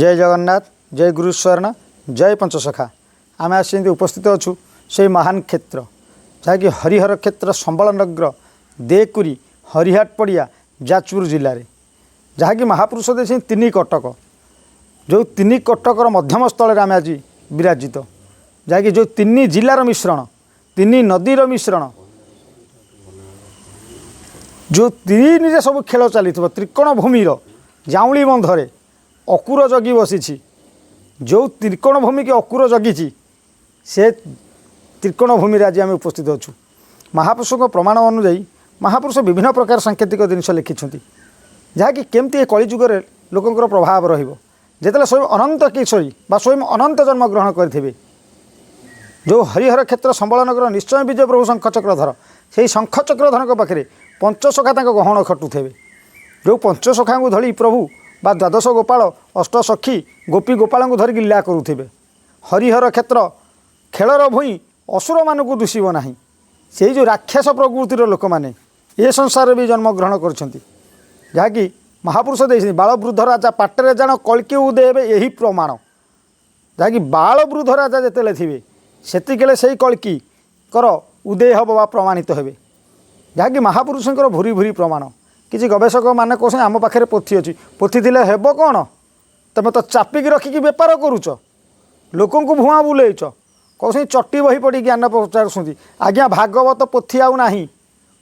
ଜୟ ଜଗନ୍ନାଥ, ଜୟ ଗୁରୁସ୍ୱର୍ଣ୍ଣ, ଜୟ ପଞ୍ଚସଖା। ଆମେ ଆସିଛନ୍ତି, ଉପସ୍ଥିତ ଅଛୁ ସେଇ ମହାନ କ୍ଷେତ୍ର, ଯାହାକି ହରିହର କ୍ଷେତ୍ର, ସମ୍ବଳନଗର, ଦେକୁରି, ହରିହାଟ ପଡ଼ିଆ, ଯାଜପୁର ଜିଲ୍ଲାରେ, ଯାହାକି ମହାପୁରୁଷ ଦେଇଛନ୍ତି ତିନି କଟକ। ଯେଉଁ ତିନି କଟକର ମଧ୍ୟମ ସ୍ଥଳରେ ଆମେ ଆଜି ବିରାଜିତ, ଯାହାକି ଯେଉଁ ତିନି ଜିଲ୍ଲାର ମିଶ୍ରଣ, ତିନି ନଦୀର ମିଶ୍ରଣ, ଯେଉଁ ତିନିରେ ସବୁ ଖେଳ ଚାଲିଥିବ। ତ୍ରିକୋଣ ଭୂମିର ଜାଉଁଳି ବନ୍ଧରେ ଅକୁର ଜଗି ବସିଛି। ଯେଉଁ ତ୍ରିକୋଣ ଭୂମିକି ଅକୁର ଜଗିଛି, ସେ ତ୍ରିକୋଣ ଭୂମିରେ ଆଜି ଆମେ ଉପସ୍ଥିତ ଅଛୁ। ମହାପୁରୁଷଙ୍କ ପ୍ରମାଣ ଅନୁଯାୟୀ ମହାପୁରୁଷ ବିଭିନ୍ନ ପ୍ରକାର ସାଙ୍କେତିକ ଜିନିଷ ଲେଖିଛନ୍ତି, ଯାହାକି କେମିତି ଏ କଳିଯୁଗରେ ଲୋକଙ୍କର ପ୍ରଭାବ ରହିବ। ଯେତେବେଳେ ସ୍ୱୟଂ ଅନନ୍ତ କିଶୋରୀ ବା ସ୍ୱୟଂ ଅନନ୍ତ ଜନ୍ମଗ୍ରହଣ କରିଥିବେ, ଯେଉଁ ହରିହର କ୍ଷେତ୍ର ସମ୍ବଳନଗର ନିଶ୍ଚୟ ବିଜୟ ପ୍ରଭୁ ଶଙ୍ଖ ଚକ୍ରଧର, ସେଇ ଶଙ୍ଖ ଚକ୍ରଧରଙ୍କ ପାଖରେ ପଞ୍ଚସଖା ତାଙ୍କ ଗହଣ ଖଟୁଥିବେ। ଯେଉଁ ପଞ୍ଚସଖାଙ୍କୁ ଧରି ପ୍ରଭୁ ବା ଦ୍ୱାଦଶ ଗୋପାଳ, ଅଷ୍ଟସଖୀ, ଗୋପୀ ଗୋପାଳଙ୍କୁ ଧରିକି ଲୀଳା କରୁଥିବେ। ହରିହର କ୍ଷେତ୍ର ଖେଳର ଭୂଇଁ ଅସୁରମାନଙ୍କୁ ଦୁଷିବ ନାହିଁ। ସେଇ ଯେଉଁ ରାକ୍ଷସ ପ୍ରକୃତିର ଲୋକମାନେ ଏ ସଂସାରରେ ବି ଜନ୍ମଗ୍ରହଣ କରିଛନ୍ତି, ଯାହାକି ମହାପୁରୁଷ ଦେଇଛନ୍ତି, ବାଳବୃଦ୍ଧ ରାଜା ପାଟରେ ଜାଣ କଳ୍କି ଉଦୟ ହେବେ ଏହି ପ୍ରମାଣ। ଯାହାକି ବାଳବୃଦ୍ଧ ରାଜା ଯେତେବେଳେ ଥିବେ, ସେତିକିବେଳେ ସେଇ କଳ୍କିଙ୍କର ଉଦୟ ହେବ ବା ପ୍ରମାଣିତ ହେବେ, ଯାହାକି ମହାପୁରୁଷଙ୍କର ଭୁରି ଭୁରି ପ୍ରମାଣ। କିଛି ଗବେଷକମାନେ କହୁଛନ୍ତି, ଆମ ପାଖରେ ପୋଥି ଅଛି। ପୋଥି ଥିଲେ ହେବ କ'ଣ? ତୁମେ ତ ଚାପିକି ରଖିକି ବେପାର କରୁଛ, ଲୋକଙ୍କୁ ଭୁଆଁ ବୁଲେଇଛ। କହୁଛନ୍ତି, ଚଟି ବହି ପଢ଼ି ଜ୍ଞାନ ପଚାରୁଛନ୍ତି। ଆଜ୍ଞା, ଭାଗବତ ପୋଥି ଆଉ ନାହିଁ।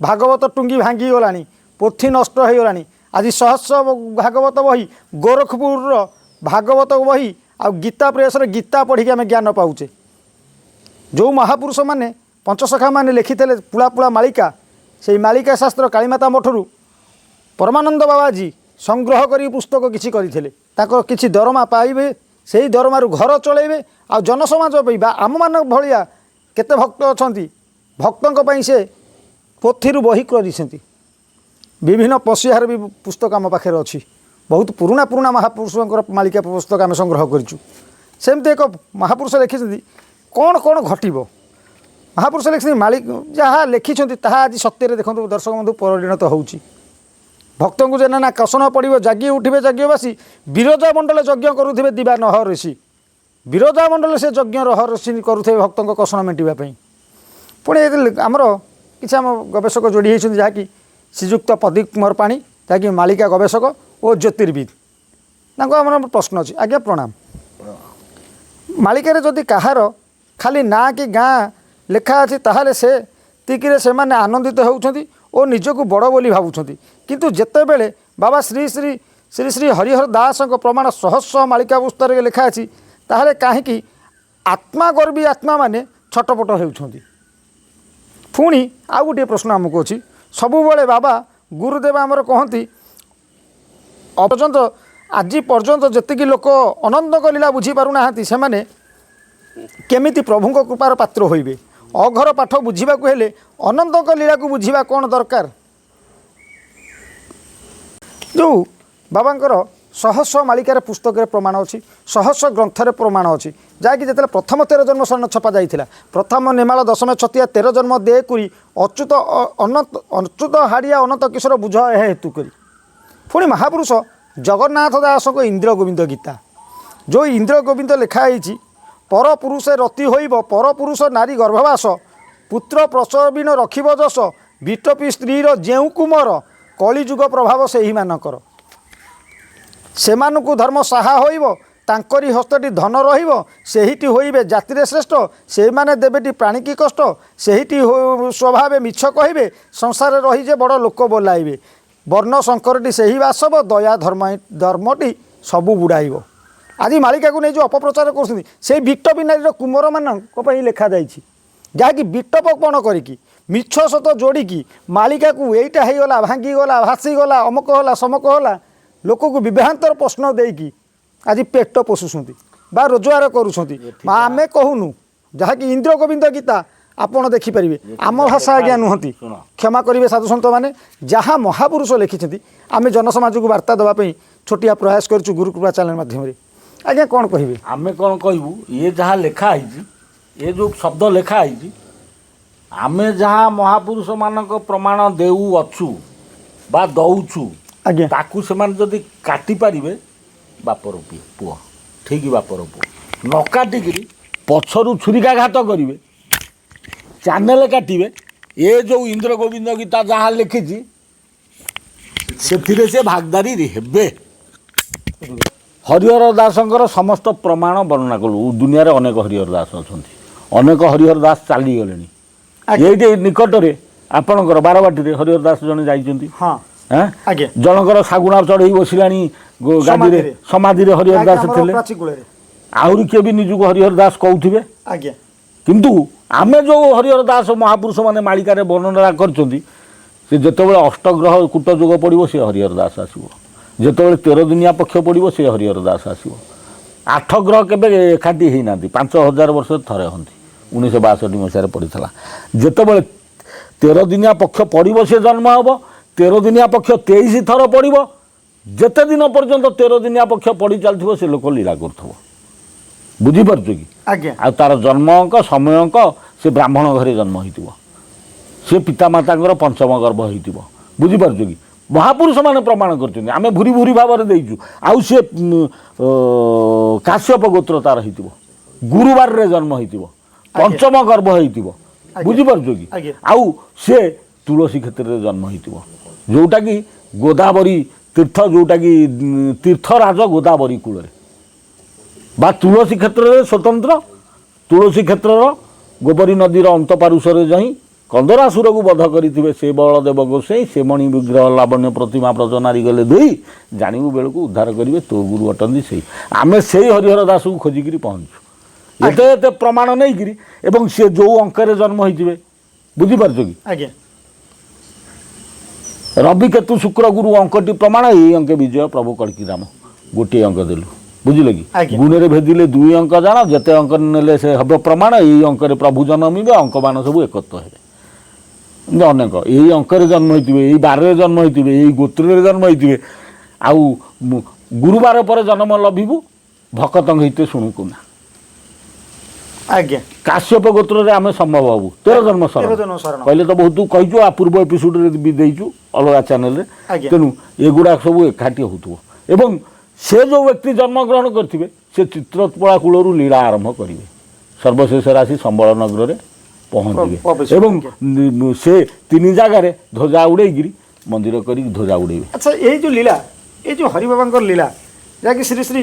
ଭାଗବତ ଟୁଙ୍ଗି ଭାଙ୍ଗିଗଲାଣି, ପୋଥି ନଷ୍ଟ ହୋଇଗଲାଣି। ଆଜି ଶହ ଶହ ଭାଗବତ ବହି, ଗୋରଖପୁରର ଭାଗବତ ବହି ଆଉ ଗୀତା ପ୍ରେସରେ ଗୀତା ପଢ଼ିକି ଆମେ ଜ୍ଞାନ ପାଉଛେ। ଯେଉଁ ମହାପୁରୁଷମାନେ, ପଞ୍ଚସଖାମାନେ ଲେଖିଥିଲେ ପୁଳା ପୁଳା ମାଳିକା, ସେଇ ମାଳିକା ଶାସ୍ତ୍ର କାଳିମାତା ମଠରୁ ପରମାନନ୍ଦ ବାବାଜୀ ସଂଗ୍ରହ କରି ପୁସ୍ତକ କିଛି କରିଥିଲେ। ତାଙ୍କର କିଛି ଦରମା ପାଇବେ, ସେଇ ଦରମାରୁ ଘର ଚଳେଇବେ ଆଉ ଜନସମାଜ ପାଇଁ ବା ଆମମାନଙ୍କ ଭଳିଆ କେତେ ଭକ୍ତ ଅଛନ୍ତି, ଭକ୍ତଙ୍କ ପାଇଁ ସେ ପୋଥିରୁ ବହି କରିଛନ୍ତି। ବିଭିନ୍ନ ପସିହାର ବି ପୁସ୍ତକ ଆମ ପାଖରେ ଅଛି। ବହୁତ ପୁରୁଣା ପୁରୁଣା ମହାପୁରୁଷଙ୍କର ମାଳିକା ପୁସ୍ତକ ଆମେ ସଂଗ୍ରହ କରିଛୁ। ସେମିତି ଏକ ମହାପୁରୁଷ ଲେଖିଛନ୍ତି କ'ଣ କ'ଣ ଘଟିବ। ମହାପୁରୁଷ ଲେଖିଛନ୍ତି ମାଳିକ, ଯାହା ଲେଖିଛନ୍ତି ତାହା ଆଜି ସତ୍ୟରେ ଦେଖନ୍ତୁ ଦର୍ଶକ ବନ୍ଧୁ, ପରିଣତ ହେଉଛି। ଭକ୍ତଙ୍କୁ ଯେ ନା କଷଣ ପଡ଼ିବ, ଜାଗି ଉଠିବେ ଯଜ୍ଞବାସୀ, ବିରଜା ମଣ୍ଡଳ ଯଜ୍ଞ କରୁଥିବେ ଦିବା ନହ ଋଷି। ବିରଜା ମଣ୍ଡଳ ସେ ଯଜ୍ଞ ରହ ଋଷି କରୁଥିବେ ଭକ୍ତଙ୍କ କଷଣ ମେଣ୍ଟିବା ପାଇଁ। ପୁଣି ଆମର କିଛି ଆମ ଗବେଷକ ଯୋଡ଼ି ହେଇଛନ୍ତି, ଯାହାକି ଶ୍ରୀଯୁକ୍ତ ପ୍ରଦୀପ କୁମାର ପାଣି, ଯାହାକି ମାଳିକା ଗବେଷକ ଓ ଜ୍ୟୋତିର୍ବିଦ। ତାଙ୍କୁ ଆମର ପ୍ରଶ୍ନ ଅଛି। ଆଜ୍ଞା ପ୍ରଣାମ। ମାଳିକାରେ ଯଦି କାହାର ଖାଲି ନାଁ କି ଗାଁ ଲେଖା ଅଛି, ତାହେଲେ ସେ ତିକିରେ ସେମାନେ ଆନନ୍ଦିତ ହେଉଛନ୍ତି ଓ ନିଜକୁ ବଡ଼ ବୋଲି ଭାବୁଛନ୍ତି। କିନ୍ତୁ ଯେତେବେଳେ ବାବା ଶ୍ରୀ ଶ୍ରୀ ଶ୍ରୀ ଶ୍ରୀ ହରିହର ଦାସଙ୍କ ପ୍ରମାଣ ଶହ ଶହ ମାଳିକା ପୁସ୍ତକରେ ଲେଖା ଅଛି, ତାହେଲେ କାହିଁକି ଆତ୍ମାଗର୍ବୀ ଆତ୍ମାମାନେ ଛଟପଟ ହେଉଛନ୍ତି? ପୁଣି ଆଉ ଗୋଟିଏ ପ୍ରଶ୍ନ ଆମକୁ ଅଛି। ସବୁବେଳେ ବାବା ଗୁରୁଦେବ ଆମର କହନ୍ତି, ପର୍ଯ୍ୟନ୍ତ ଆଜି ପର୍ଯ୍ୟନ୍ତ ଯେତିକି ଲୋକ ଅନନ୍ତଙ୍କ ଲୀଳା ବୁଝିପାରୁନାହାନ୍ତି, ସେମାନେ କେମିତି ପ୍ରଭୁଙ୍କ କୃପାର ପାତ୍ର ହୋଇବେ? ଅଘର ପାଠ ବୁଝିବାକୁ ହେଲେ ଅନନ୍ତଙ୍କ ଲୀଳାକୁ ବୁଝିବା କ'ଣ ଦରକାର? ଯେଉଁ ବାବାଙ୍କର ଶହ ଶହ ମାଳିକାର ପୁସ୍ତକରେ ପ୍ରମାଣ ଅଛି, ଶହ ଶହ ଗ୍ରନ୍ଥରେ ପ୍ରମାଣ ଅଛି, ଯାହାକି ଯେତେବେଳେ ପ୍ରଥମ 13 ଜନ୍ମ ସ୍ୱର୍ଣ୍ଣ ଛପା ଯାଇଥିଲା, ପ୍ରଥମ ନେମାଳ ଦଶମ ଛତିଆ 13 ଜନ୍ମ ଦେ କୁରି ଅଚ୍ୟୁତ ଅନନ୍ତ ଅଚ୍ୟୁତ ହାଡ଼ିଆ ଅନନ୍ତ କିଶୋର ବୁଝ ଏହା ହେତୁ କରି। ପୁଣି ମହାପୁରୁଷ ଜଗନ୍ନାଥ ଦାସଙ୍କ ଇନ୍ଦ୍ର ଗୋବିନ୍ଦ ଗୀତା, ଯେଉଁ ଇନ୍ଦ୍ର ଗୋବିନ୍ଦ ଲେଖା ହେଇଛି, ପରପୁରୁଷେ ରତି ହୋଇବ, ପରପୁରୁଷ ନାରୀ ଗର୍ଭବାସ, ପୁତ୍ର ପ୍ରସବିନ ରଖିବ ଯଶ, ବିଟପି ସ୍ତ୍ରୀର ଯେଉଁ କୁମର, କଳିଯୁଗ ପ୍ରଭାବ ସେହିମାନଙ୍କର, ସେମାନଙ୍କୁ ଧର୍ମ ସାହା ହୋଇବ, ତାଙ୍କରି ହସ୍ତଟି ଧନ ରହିବ, ସେହିଟି ହୋଇବେ ଜାତିରେ ଶ୍ରେଷ୍ଠ, ସେଇମାନେ ଦେବେଟି ପ୍ରାଣୀକି କଷ୍ଟ, ସେହିଟି ସ୍ୱଭାବେ ମିଛ କହିବେ, ସଂସାରରେ ରହି ଯେ ବଡ଼ ଲୋକ ବୋଲାଇବେ, ବର୍ଣ୍ଣ ଶଙ୍କରଟି ସେହି ବାସବ, ଦୟା ଧର୍ମ ଧର୍ମଟି ସବୁ ବୁଡ଼ାଇବ। ଆଜି ମାଳିକାକୁ ନେଇ ଯେଉଁ ଅପପ୍ରଚାର କରୁଛନ୍ତି, ସେଇ ବିଟପି ନାରୀର କୁମରମାନଙ୍କ ପାଇଁ ଲେଖାଯାଇଛି, ଯାହାକି ବିଟପଣ କରିକି ମିଛ ସତ ଯୋଡ଼ିକି ମାଳିକାକୁ ଏଇଟା ହେଇଗଲା, ଭାଙ୍ଗିଗଲା, ଭାସିଗଲା, ଅମକ ହେଲା, ସମକ ହେଲା, ଲୋକକୁ ବିଭ୍ରାନ୍ତର ପ୍ରଶ୍ନ ଦେଇକି ଆଜି ପେଟ ପୋଷୁଛନ୍ତି ବା ରୋଜଗାର କରୁଛନ୍ତି। ମା, ଆମେ କହୁନୁ, ଯାହାକି ଇନ୍ଦ୍ର ଗୋବିନ୍ଦ ଗୀତା ଆପଣ ଦେଖିପାରିବେ। ଆମ ଭାଷା ଆଜ୍ଞା ନୁହନ୍ତି। ଶୁଣ। କ୍ଷମା କରିବେ ସାଧୁସନ୍ଥମାନେ, ଯାହା ମହାପୁରୁଷ ଲେଖିଛନ୍ତି ଆମେ ଜନସମାଜକୁ ବାର୍ତ୍ତା ଦେବା ପାଇଁ ଛୋଟିଆ ପ୍ରୟାସ କରିଛୁ ଗୁରୁକୃପା ଚ୍ୟାନେଲ ମାଧ୍ୟମରେ। ଆଜ୍ଞା, କ'ଣ କହିବେ? ଆମେ କ'ଣ କହିବୁ? ଇଏ ଯାହା ଲେଖା ହେଇଛି, ଏ ଯେଉଁ ଶବ୍ଦ ଲେଖା ହେଇଛି, ଆମେ ଯାହା ମହାପୁରୁଷମାନଙ୍କ ପ୍ରମାଣ ଦେଉଅଛୁ ବା ଦଉଛୁ, ତାକୁ ସେମାନେ ଯଦି କାଟି ପାରିବେ, ବାପର ପୁଅ। ଠିକ୍ ବାପର ପୁଅ। ନ କାଟିକିରି ପଛରୁ ଛୁରିକାଘାତ କରିବେ, ଚ୍ୟାନେଲ କାଟିବେ। ଏ ଯେଉଁ ଇନ୍ଦ୍ରଗୋବିନ୍ଦ ଗୀତା ଯାହା ଲେଖିଛି ସେଥିରେ ସେ ଭାଗଦାରୀ ହେବେ। ହରିହର ଦାସଙ୍କର ସମସ୍ତ ପ୍ରମାଣ ବର୍ଣ୍ଣନା କଲୁ। ଦୁନିଆରେ ଅନେକ ହରିହର ଦାସ ଅଛନ୍ତି, ଅନେକ ହରିହର ଦାସ ଚାଲିଗଲେଣି। ଏଇଠି ନିକଟରେ ଆପଣଙ୍କର ବାରବାଟୀରେ ହରିହର ଦାସ ଜଣେ ଯାଇଛନ୍ତି। ହଁ ଏଁ? ଆଜ୍ଞା। ଜଣଙ୍କର ଶାଗୁଣା ଚଢ଼େଇ ବସିଲାଣି ଗାଦିରେ, ସମାଧିରେ। ସମାଧିରେ ହରିହର ଯାହାକି ଦାସ ଆମର ଥିଲେ। ପ୍ରାଚୀ କୂଳରେ। ଆହୁରି କିଏ ବି ନିଜକୁ ହରିହର ଦାସ କହୁଥିବେ। ଆଜ୍ଞା। କିନ୍ତୁ ଆମେ ଯେଉଁ ହରିହର ଦାସ ମହାପୁରୁଷମାନେ ମାଳିକାରେ ବର୍ଣ୍ଣନା କରିଛନ୍ତି, ସେ ଯେତେବେଳେ ଅଷ୍ଟଗ୍ରହ କୂଟ ଯୋଗ ପଡ଼ିବ ସେ ହରିହର ଦାସ ଆସିବ, ଯେତେବେଳେ 13 ଦିନିଆ ପକ୍ଷ ପଡ଼ିବ ସେ ହରିହର ଦାସ ଆସିବ। 8 ଗ୍ରହ କେବେ ଏକାଠି ହେଇନାହାନ୍ତି, 5000 ବର୍ଷ ଥରେ ହୁଅନ୍ତି। 1962 ମସିହାରେ ପଡ଼ିଥିଲା। ଯେତେବେଳେ 13 ଦିନିଆ ପକ୍ଷ ପଡ଼ିବ ସେ ଜନ୍ମ ହେବ। 13 ଦିନିଆ ପକ୍ଷ 23 ଥର ପଡ଼ିବ। ଯେତେ ଦିନ ପର୍ଯ୍ୟନ୍ତ 13 ଦିନିଆ ପକ୍ଷ ପଡ଼ି ଚାଲିଥିବ ସେ ଲୋକ ଲୀଳା କରୁଥିବ। ବୁଝିପାରୁଛୁ କି? ଆଜ୍ଞା। ଆଉ ତାର ଜନ୍ମ ଅଙ୍କ, ସମୟ ଅଙ୍କ, ସେ ବ୍ରାହ୍ମଣ ଘରେ ଜନ୍ମ ହେଇଥିବ, ସେ ପିତାମାତାଙ୍କର ପଞ୍ଚମ ଗର୍ଭ ହେଇଥିବ। ବୁଝିପାରୁଛୁ କି? ମହାପୁରୁଷମାନେ ପ୍ରମାଣ କରିଛନ୍ତି, ଆମେ ଭୁରି ଭୁରି ଭାବରେ ଦେଇଛୁ। ଆଉ ସେ କାଶ୍ୟପ ଗୋତ୍ର ତାର ହେଇଥିବ, ଗୁରୁବାରରେ ଜନ୍ମ ହେଇଥିବ, ପଞ୍ଚମ ଗର୍ଭ ହେଇଥିବ। ବୁଝିପାରୁଛୁ କି? ଆଜ୍ଞା। ଆଉ ସେ ତୁଳସୀ କ୍ଷେତ୍ରରେ ଜନ୍ମ ହେଇଥିବ, ଯେଉଁଟାକି ଗୋଦାବରୀ ତୀର୍ଥ, ଯେଉଁଟାକି ତୀର୍ଥରାଜ ଗୋଦାବରୀ କୂଳରେ ବା ତୁଳସୀ କ୍ଷେତ୍ରରେ ସ୍ୱତନ୍ତ୍ର ତୁଳସୀ କ୍ଷେତ୍ରର ଗୋବରୀ ନଦୀର ଅନ୍ତପାରୁଷରେ ଯାଇ କନ୍ଦରାସୁରକୁ ବଧ କରିଥିବେ ସେ ବଳଦେବ ଗୋସାଇଁ। ସେ ମଣି ବିଗ୍ରହ ଲାବଣ୍ୟ ପ୍ରତିମା ବ୍ରଜନାରୀ ଗଲେ ଧୋଇ, ଜାଣିବୁ ବେଳକୁ ଉଦ୍ଧାର କରିବେ ତୋ ଗୁରୁ ଅଟନ୍ତି ସେଇ। ଆମେ ସେଇ ହରିହର ଦାସକୁ ଖୋଜିକିରି ପହଞ୍ଚୁ ଏତେ ଏତେ ପ୍ରମାଣ ନେଇକିରି। ଏବଂ ସେ ଯେଉଁ ଅଙ୍କରେ ଜନ୍ମ ହେଇଥିବେ, ବୁଝିପାରୁଛ କି? ଆଜ୍ଞା। ରବି କେତୁ ଶୁକ୍ର ଗୁରୁ ଅଙ୍କଟି ପ୍ରମାଣ, ଏଇ ଅଙ୍କେ ବିଜୟ ପ୍ରଭୁ କଳ୍କୀରାମ। ଗୋଟିଏ ଅଙ୍କ ଦେଲୁ, ବୁଝିଲେ କି? ଆଜ୍ଞା। ଗୁଣରେ ଭେଦିଲେ 2 ଅଙ୍କ ଜାଣ, ଯେତେ ଅଙ୍କ ନେଲେ ସେ ହେବ ପ୍ରମାଣ। ଏଇ ଅଙ୍କରେ ପ୍ରଭୁ ଜନ୍ମିବେ, ଅଙ୍କମାନ ସବୁ ଏକତ୍ୱ ହେବେ। ଏମିତି ଅନେକ ଏଇ ଅଙ୍କରେ ଜନ୍ମ ହେଇଥିବେ, ଏଇ ବାରରେ ଜନ୍ମ ହେଇଥିବେ, ଏଇ ଗୋତ୍ରରେ ଜନ୍ମ ହେଇଥିବେ। ଆଉ ଗୁରୁବାର ପରେ ଜନ୍ମ ଲଭିବୁ, ଭକତଙ୍କ ହେଇତେ ଶୁଣୁ କୁନା। ଆଜ୍ଞା। କାଶ୍ୟପ ଗୋତ୍ରରେ ଆମେ ସମ୍ଭବ ହବୁ, 13 ଜନ୍ମ ଶରଣ। 13 ଜନ୍ମ ଶରଣ। କହିଲେ ତ ବହୁତ କହିଛୁ, ଆ ପୂର୍ବ ଏପିସୋଡ଼ରେ ବି ଦେଇଛୁ ଅଲଗା ଚ୍ୟାନେଲରେ। ଆଜ୍ଞା। ତେଣୁ ଏଗୁଡ଼ାକ ସବୁ ଏକାଠି ହେଉଥିବ। ଏବଂ ସେ ଯେଉଁ ବ୍ୟକ୍ତି ଜନ୍ମଗ୍ରହଣ କରିଥିବେ ସେ ଚିତ୍ରୋତ୍ପଳା କୂଳରୁ ଲୀଳା ଆରମ୍ଭ କରିବେ, ସର୍ବଶେଷରେ ଆସି ସମ୍ବଳ ନଗରରେ ପହଞ୍ଚିବେ। ପ୍ରବେଶ ଏବଂ କରିବେ। ସେ 3 ଜାଗାରେ ଧ୍ୱଜା ଉଡ଼େଇକିରି ମନ୍ଦିର କରିକି ଧ୍ୱଜା ଉଡ଼େଇବେ। ଆଚ୍ଛା, ଏଇ ଯେଉଁ ଲୀଳା, ଏଇ ଯେଉଁ ହରିବାବାଙ୍କର ଲୀଳା, ଯାହାକି ଶ୍ରୀ ଶ୍ରୀ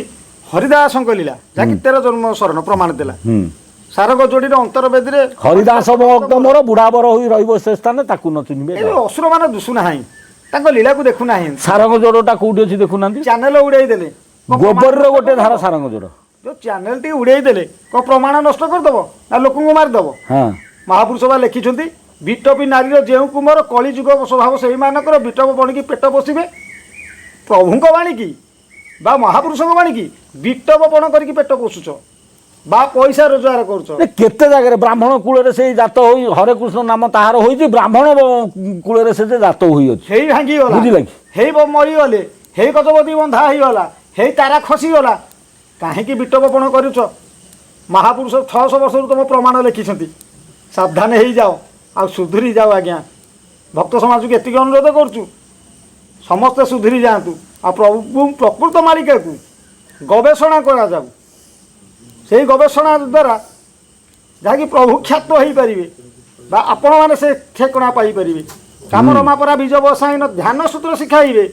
ହରିଦାସଙ୍କ ଲୀଳା, ଯାହାକି 13 ଜନ୍ମ ଶରଣ ପ୍ରମାଣ ଦେଲା, ସାରଗ ଯୋଡ଼ିର ଅନ୍ତର୍ବେଦୀରେ ହରିଦାସ ଭକ୍ତ ମୋର ବୁଢ଼ାବର ହୋଇ ରହିବ ସେ ସ୍ଥାନେ, ତାକୁ ନ ଚିହ୍ନିବେ। ଏ ଯେଉଁ ଅସୁରମାନେ ଦୁଶୁନାହିଁ, ତାଙ୍କ ଲୀଳାକୁ ଦେଖୁନାହିଁ। ସାରଙ୍ଗ ଯୋଡ଼ଟା କୋଉଠି ଅଛି ଦେଖୁନାହାନ୍ତି? ଚ୍ୟାନେଲ ଉଡ଼େଇ ଦେଲେ, କଣ ପ୍ରମାଣ ଗୋବରର ନଷ୍ଟ ଗୋଟେ ଧାର କରିଦବ? ସାରଙ୍ଗ ଯୋଡ଼। ଯୋଉ ଚ୍ୟାନେଲଟି ଉଡ଼େଇ ଦେଲେ କଣ ପ୍ରମାଣ ନଷ୍ଟ କରିଦବ ନା ଲୋକଙ୍କୁ ମାରିଦବ? ହଁ। ମହାପୁରୁଷ ବା ଲେଖିଛନ୍ତି, ବିଟପି ନାରୀର ଯେଉଁ କୁମର କଳିଯୁଗ ସ୍ୱଭାବ ସେଇମାନଙ୍କର, ବିଟପ ବଣିକି ପେଟ ପୋଷିବେ। ପ୍ରଭୁଙ୍କ ବାଣୀ କି ବା ମହାପୁରୁଷଙ୍କ ବାଣୀ କି ବିଟପ ବଣ କରିକି ପେଟ ପୋଷୁଛ ବା ପଇସା ରୋଜଗାର କରୁଛ। ଏ କେତେ ଜାଗାରେ ବ୍ରାହ୍ମଣ କୂଳରେ ସେଇ ଜାତ ହୋଇ ହରେ କୃଷ୍ଣ ନାମ ତାହାର ହୋଇଛି, ବ୍ରାହ୍ମଣ କୂଳରେ ସେ ଯେ ଜାତ ହୋଇଅଛି। ହେଇ ଭାଙ୍ଗିଗଲା, ବୁଝିଲେ କି? ହେଇ ମରିଗଲେ, ହେଇ ଗଜପତି ବନ୍ଧା ହେଇଗଲା, ହେଇ ତାରା ଖସିଗଲା, କାହିଁକି ବିଟପ ପଣ କରୁଛ? ମହାପୁରୁଷ 600 ବର୍ଷରୁ ତମ ପ୍ରମାଣ ଲେଖିଛନ୍ତି। ସାବଧାନ ହେଇଯାଅ ଆଉ ସୁଧୁରି ଯାଅ ଆଜ୍ଞା। ଭକ୍ତ ସମାଜକୁ ଏତିକି ଅନୁରୋଧ କରୁଛୁ, ସମସ୍ତେ ସୁଧୁରି ଯାଆନ୍ତୁ ଆଉ ପ୍ରଭୁ ପ୍ରକୃତ ମାଳିକାକୁ ଗବେଷଣା କରାଯାଉ। ସେଇ ଗବେଷଣା ଦ୍ୱାରା ଯାହାକି ପ୍ରଭୁ ଖ୍ୟାତ ହେଇପାରିବେ ବା ଆପଣମାନେ ସେ ଠିକଣା ପାଇପାରିବେ। କାମ ରମା ପରା ବୀଜ ବସାଇନ ଧ୍ୟାନ ସୂତ୍ର ଶିଖାଇବେ,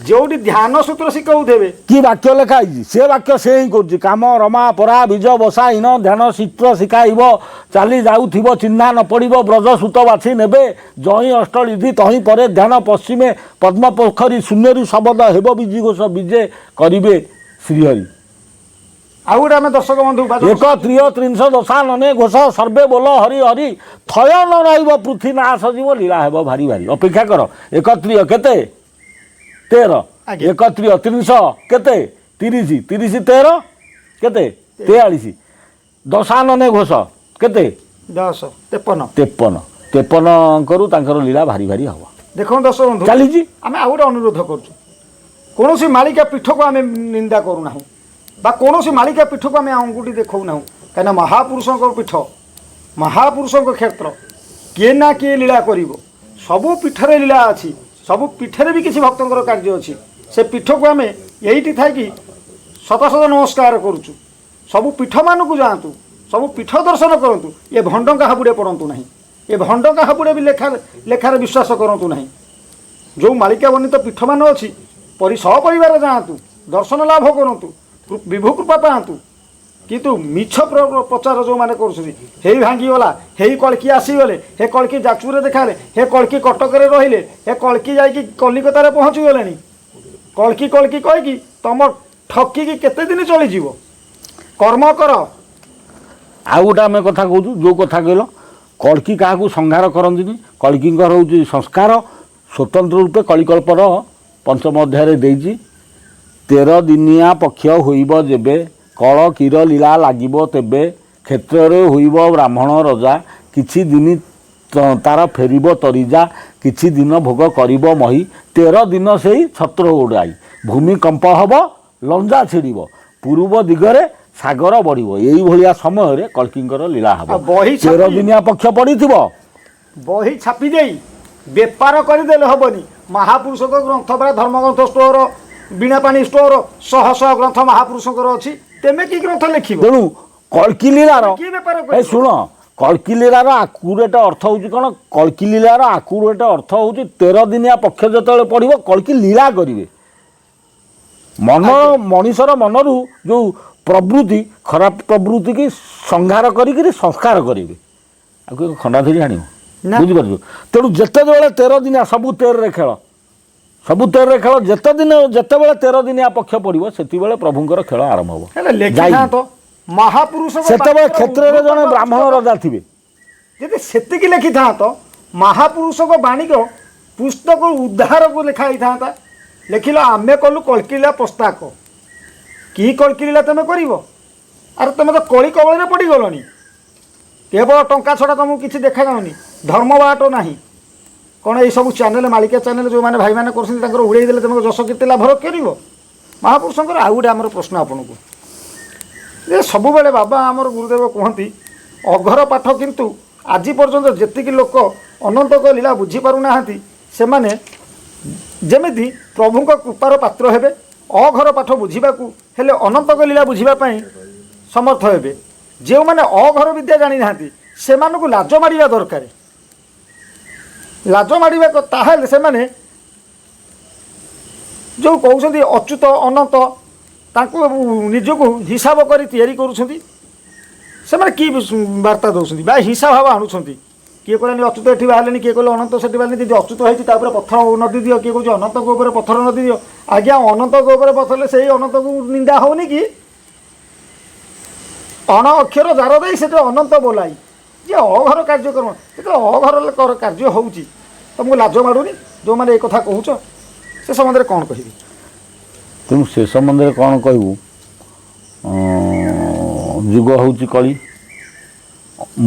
ଯେଉଁଠି ଧ୍ୟାନ ସୂତ୍ର ଶିଖଉଥିବେ। କି ବାକ୍ୟ ଲେଖା ହେଇଛି ସେ ବାକ୍ୟ ସେ ହିଁ କରୁଛି। କାମ ରମା ପରା ବୀଜ ବସାଇନ ଧ୍ୟାନ ସୂତ୍ର ଶିଖାଇବ, ଚାଲି ଯାଉଥିବ ଚିହ୍ନା ନ ପଡ଼ିବ, ବ୍ରଜ ସୂତ ବାଛି ନେବେ, ଜହିଁ ଅଷ୍ଟଳିଧି ତହିଁ ପରେ ଧ୍ୟାନ ପଶ୍ଚିମେ ପଦ୍ମ ପୋଖରୀ ଶୂନ୍ୟରୁ ଶବଦ ହେବ ବିଜି ଘୋଷ ବିଜେ କରିବେ ଶ୍ରୀହରି। ଆଉ ଗୋଟେ ଆମେ ଦର୍ଶକ ବନ୍ଧୁ ବା ଏକ ତ୍ରିୟ ତ୍ରିଂଶ ଦଶାନନେ ଘୋଷ ସର୍ବେ ବୋଲ ହରି ହରି, ଥୟ ନ ରହିବ ପୃଥ୍ୱୀ ନାଶ ଯିବ, ଲୀଳା ହେବ ଭାରି ଭାରି। ଅପେକ୍ଷା କର। ଏକ ତ୍ରିୟ କେତେ? 13। ଆଜ୍ଞା। ଏକ ତ୍ରିୟ ତ୍ରିଂଶ କେତେ? 30। 30 13 କେତେ? 43। ଦଶାନନେ ଘୋଷ କେତେ? 10 53। 53। 53 ଅଙ୍କରୁ ତାଙ୍କର ଲୀଳା ଭାରି ଭାରି ହବ। ଦେଖନ୍ତୁ ଦର୍ଶକ ବନ୍ଧୁ, ଚାଲିଛି। ଆମେ ଆଉ ଗୋଟେ ଅନୁରୋଧ କରୁଛୁ, କୌଣସି ମାଳିକା ପୀଠକୁ ଆମେ ନିନ୍ଦା କରୁନାହୁଁ ବା କୌଣସି ମାଳିକା ପୀଠକୁ ଆମେ ଅଙ୍ଗୁଠି ଦେଖାଉନାହୁଁ, କାହିଁକିନା ମହାପୁରୁଷଙ୍କ ପୀଠ, ମହାପୁରୁଷଙ୍କ କ୍ଷେତ୍ର, କିଏ ନା କିଏ ଲୀଳା କରିବ। ସବୁ ପୀଠରେ ଲୀଳା ଅଛି, ସବୁ ପୀଠରେ ବି କିଛି ଭକ୍ତଙ୍କର କାର୍ଯ୍ୟ ଅଛି। ସେ ପୀଠକୁ ଆମେ ଏଇଠି ଥାଇକି ଶତ ଶତ ନମସ୍କାର କରୁଛୁ। ସବୁ ପୀଠମାନଙ୍କୁ ଯାଆନ୍ତୁ, ସବୁ ପୀଠ ଦର୍ଶନ କରନ୍ତୁ। ଏ ଭଣ୍ଡଙ୍କ ହାବୁଡ଼େ ପଡ଼ନ୍ତୁ ନାହିଁ, ଏ ଭଣ୍ଡଙ୍କ ହାବୁଡ଼େ ବି ଲେଖାରେ ବିଶ୍ୱାସ କରନ୍ତୁ ନାହିଁ। ଯେଉଁ ମାଳିକା ବର୍ଣ୍ଣିତ ପୀଠମାନ ଅଛି, ସପରିବାର ଯାଆନ୍ତୁ, ଦର୍ଶନ ଲାଭ କରନ୍ତୁ, ବିଭୁ କୃପା ପାଆନ୍ତୁ। କିନ୍ତୁ ମିଛ ପ୍ରଚାର ଯେଉଁମାନେ କରୁଛନ୍ତି, ହେଇ ଭାଙ୍ଗିଗଲା, ହେଇ କଳ୍କି ଆସିଗଲେ, ହେ କଳ୍କି ଯାଜପୁରରେ ଦେଖାହେଲେ, ହେ କଳ୍କି କଟକରେ ରହିଲେ, ହେ କଳ୍କି ଯାଇକି କଲିକତାରେ ପହଞ୍ଚିଗଲେଣି, କଳ୍କି କଳ୍କି କହିକି ତମ ଠକିକି କେତେ ଦିନ ଚଳିଯିବ? କର୍ମ କର। ଆଉ ଗୋଟେ ଆମେ କଥା କହୁଛୁ, ଯେଉଁ କଥା କହିଲ, କଳ୍କି କାହାକୁ ସଂହାର କରନ୍ତିନି। କଳ୍କିଙ୍କର ହେଉଛି ସଂସ୍କାର ସ୍ୱତନ୍ତ୍ର ରୂପେ କଳିକଳ୍ପର ପଞ୍ଚମ ଅଧ୍ୟାୟରେ ଦେଇଛି। 13 ଦିନିଆ ପକ୍ଷ ହୋଇବ ଯେବେ, କଳ କୀର ଲୀଳା ଲାଗିବ ତେବେ, କ୍ଷେତ୍ରରେ ହୋଇବ ବ୍ରାହ୍ମଣ ରଜା, କିଛି ଦିନ ତାର ଫେରିବ ତରିଜା, କିଛି ଦିନ ଭୋଗ କରିବ ମହି, 13 ଦିନ ସେଇ ଛତ୍ର ଉଡ଼ାଇ, ଭୂମିକମ୍ପ ହେବ, ଲଞ୍ଜା ଛିଡ଼ିବ, ପୂର୍ବ ଦିଗରେ ସାଗର ବଢ଼ିବ। ଏଇଭଳିଆ ସମୟରେ କଳ୍କିଙ୍କର ଲୀଳା ହେବ। ଆଉ ବହି 13 ଦିନିଆ ପକ୍ଷ ପଡ଼ିଥିବ। ବହି ଛାପି ଦେଇ ବେପାର କରିଦେଲେ ହେବନି। ମହାପୁରୁଷଙ୍କ ଗ୍ରନ୍ଥ ପରା ଧର୍ମଗ୍ରନ୍ଥ ଷ୍ଟୋର, ବୀଣାପାଣି ଷ୍ଟୋର, ଶହ ଶହ ଗ୍ରନ୍ଥ ମହାପୁରୁଷଙ୍କର ଅଛି। ତେମେ କି ଗ୍ରନ୍ଥ ଲେଖିବ? ତେଣୁ କଳ୍କି ଲୀଳାର କିଏ ବେପାର ଏ କରିବ? ଶୁଣ, କଳ୍କି ଲୀଳାର ଆକୁରେଟ ଅର୍ଥ ହେଉଛି କ'ଣ? କଳ୍କି ଲୀଳାର ଆକୁରେଟ ଅର୍ଥ ହେଉଛି 13 ଦିନିଆ ପକ୍ଷ ଯେତେବେଳେ ପଡ଼ିବ, କଳ୍କି ଲୀଳା କରିବେ। ମନ ମଣିଷର ମନରୁ ଯେଉଁ ପ୍ରବୃତ୍ତି, ଖରାପ ପ୍ରବୃତ୍ତିକି ସଂହାର କରିକିରି ସଂସ୍କାର କରିବେ। ଆଉ କିଏ ଖଣ୍ଡା ଧରି ଆଣିବ? ନା। ବୁଝିପାରୁଛୁ? ତେଣୁ ଯେତେବେଳେ 13 ଦିନିଆ, ସବୁ 13ରେ ଖେଳ, ସବୁ 13ରେ ଖେଳ, ଯେତେ ଦିନ ଯେତେବେଳେ 13 ଦିନିଆ ପକ୍ଷ ପଡ଼ିବ, ସେତିବେଳେ ପ୍ରଭୁଙ୍କର ଖେଳ ଆରମ୍ଭ ହେବ। ହେଲେ ଲେଖିଥାନ୍ତ ମହାପୁରୁଷ ସେତେବେଳେ କ୍ଷେତ୍ରରେ ଜଣେ ବ୍ରାହ୍ମଣ ରଜା ଥିବେ। ଯଦି ସେତିକି ଲେଖିଥାନ୍ତ, ମହାପୁରୁଷଙ୍କ ବାଣୀର ପୁସ୍ତକ ଉଦ୍ଧାରକୁ ଲେଖା ହେଇଥାନ୍ତା। ଲେଖିଲ ଆମେ କଲୁ କଳ୍କିଲୀଳା ପ୍ରସ୍ତାକ। କି କଳ୍କିଲୀଳା ତମେ କରିବ? ଆରେ ତମେ ତ କଳି କବଳରେ ପଡ଼ିଗଲଣି। କେବଳ ଟଙ୍କା ଛଡ଼ା ତମକୁ କିଛି ଦେଖାଯାଉନି, ଧର୍ମ ବାଟ ନାହିଁ। କ'ଣ ଏଇସବୁ ଚ୍ୟାନେଲ, ମାଳିକା ଚ୍ୟାନେଲ ଯେଉଁମାନେ ଭାଇମାନେ କରୁଛନ୍ତି, ତାଙ୍କର ଉଡ଼େଇ ଦେଲେ ତମକୁ ଯଶ କୀର୍ତ୍ତି ଲାଭ କରିବ ମହାପୁରୁଷଙ୍କର? ଆଉ ଗୋଟେ ଆମର ପ୍ରଶ୍ନ ଆପଣଙ୍କୁ ଯେ ସବୁବେଳେ ବାବା ଆମର ଗୁରୁଦେବ କୁହନ୍ତି ଅଘର ପାଠ, କିନ୍ତୁ ଆଜି ପର୍ଯ୍ୟନ୍ତ ଯେତିକି ଲୋକ ଅନନ୍ତଙ୍କ ଲୀଳା ବୁଝିପାରୁନାହାନ୍ତି, ସେମାନେ ଯେମିତି ପ୍ରଭୁଙ୍କ କୃପାର ପାତ୍ର ହେବେ, ଅଘର ପାଠ ବୁଝିବାକୁ ହେଲେ ଅନନ୍ତଙ୍କ ଲୀଳା ବୁଝିବା ପାଇଁ ସମର୍ଥ ହେବେ। ଯେଉଁମାନେ ଅଘର ବିଦ୍ୟା ଜାଣିନାହାନ୍ତି, ସେମାନଙ୍କୁ ଲାଜ ମାଡ଼ିବା ଦରକାର। ଲାଜ ମାଡ଼ିବା ତାହେଲେ ସେମାନେ ଯେଉଁ କହୁଛନ୍ତି ଅଚ୍ୟୁତ ଅନନ୍ତ, ତାଙ୍କୁ ନିଜକୁ ହିସାବ କରି ତିଆରି କରୁଛନ୍ତି, ସେମାନେ କି ବାର୍ତ୍ତା ଦେଉଛନ୍ତି ବା ହିଂସା ଭାବ ଆଣୁଛନ୍ତି? କିଏ କହିଲାନି ଅଚ୍ୟୁତ ଏଠି ବାହାରିଲେନି, କିଏ କହିଲେ ଅନନ୍ତ ସେଠି ବାହାରିଲେନି। ଯଦି ଅଚ୍ୟୁତ ହେଇଛି, ତା ଉପରେ ପଥର ନଦୀ ଦିଅ। କିଏ କହୁଛି ଅନନ୍ତଙ୍କ ଉପରେ ପଥର ନଦୀ ଦିଅ। ଆଜ୍ଞା, ଅନନ୍ତଙ୍କ ଉପରେ ପଥର ହେଲେ ସେଇ ଅନନ୍ତକୁ ନିନ୍ଦା ହେଉନି କି? ଅଣ ଅକ୍ଷର ଯାର ଦେଇ ସେଠି ଅନନ୍ତ ବୋଲାଇ। ଯେ ଅଘର କାର୍ଯ୍ୟକ୍ରମ, ଯେତେବେଳେ ଅଘର କାର୍ଯ୍ୟ ହେଉଛି, ତମକୁ ଲାଜ ମାଡ଼ୁନି ଯେଉଁମାନେ ଏ କଥା କହୁଛ? ସେ ସମ୍ବନ୍ଧରେ କ'ଣ କହିବି? ତେଣୁ ସେ ସମ୍ବନ୍ଧରେ କ'ଣ କହିବୁ? ଯୁଗ ହେଉଛି କଳି।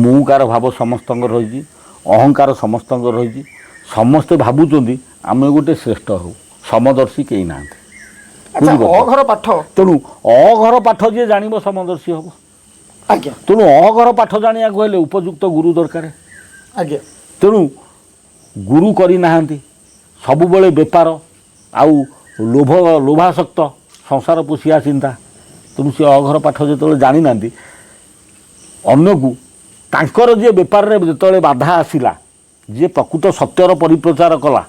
ମୁଁକାର ଭାବ ସମସ୍ତଙ୍କର ରହିଛି, ଅହଙ୍କାର ସମସ୍ତଙ୍କର ରହିଛି। ସମସ୍ତେ ଭାବୁଛନ୍ତି ଆମେ ଗୋଟେ ଶ୍ରେଷ୍ଠ ହଉ, ସମଦର୍ଶୀ କେହି ନାହାନ୍ତି। ଆଚ୍ଛା। ବୁଝିପାରୁଛ? ଅଘର ପାଠ। ତେଣୁ ଅଘର ପାଠ ଯିଏ ଜାଣିବ, ସମଦର୍ଶୀ ହେବ। ତେଣୁ ଅଘର ପାଠ ଜାଣିବାକୁ ହେଲେ ଉପଯୁକ୍ତ ଗୁରୁ ଦରକାର। ତେଣୁ ଗୁରୁ କରିନାହାନ୍ତି। ସବୁବେଳେ ବେପାର ଆଉ ଲୋଭ, ଲୋଭାସକ୍ତ, ସଂସାର ପୋଷିଆ ଚିନ୍ତା। ତେଣୁ ସେ ଅଘର ପାଠ ଯେତେବେଳେ ଜାଣିନାହାନ୍ତି, ଅନ୍ୟକୁ ତାଙ୍କର ଯିଏ ବେପାରରେ ଯେତେବେଳେ ବାଧା ଆସିଲା, ଯିଏ ପ୍ରକୃତ ସତ୍ୟର ପରିପ୍ରଚାର କଲା,